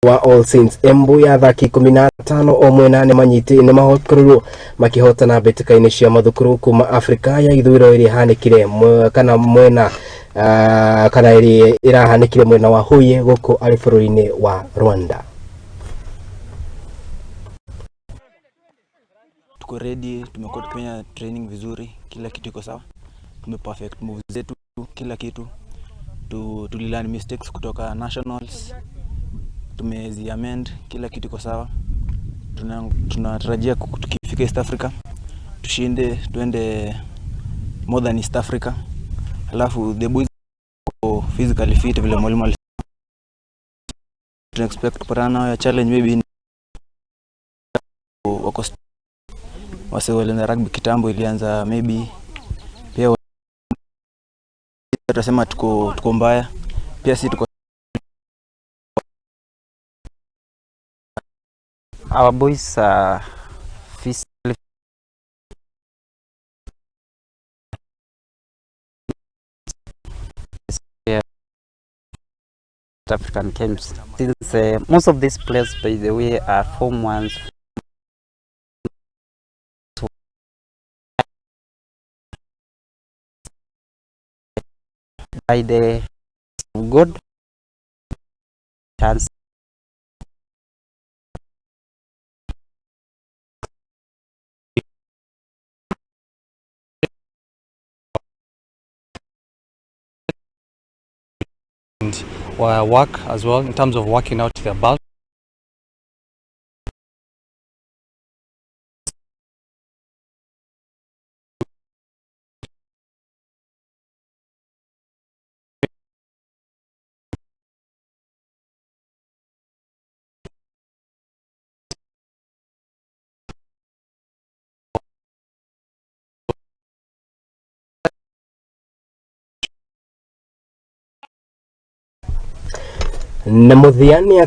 Wa All Saints Embu ya athaki 15 o mwena nĩ makorirwo makĩhotana mbĩtĩka-inĩ cia mathukuru kuma Afrika ya ithũĩro ĩrĩa ĩhanĩkire kana mwena kana ĩrĩa ĩrahanĩkire mwena wa Huye gũkũ arĩ bũrũri-inĩ wa Rwanda. Tuko ready, tumekuwa tukifanya training vizuri, kila kitu iko sawa, tumeperfect moves zetu, kila kitu. Tulilearn mistakes kutoka nationals, tumezi amend, kila kitu iko sawa. Tunatarajia tukifika East Africa tushinde, tuende more than East Africa. Alafu the boys wako physically fit vile mwalimu alisema. Tuna expect kupatana nao ya challenge, maybe wako wase walianza rugby kitambo, ilianza maybe pia tutasema tuko mbaya pia, si tuko. Our boys are physically African games. Since most of these players, by the way, are form ones, by the good chance. Work as well in terms of working out their bulk. Na mũthia nĩ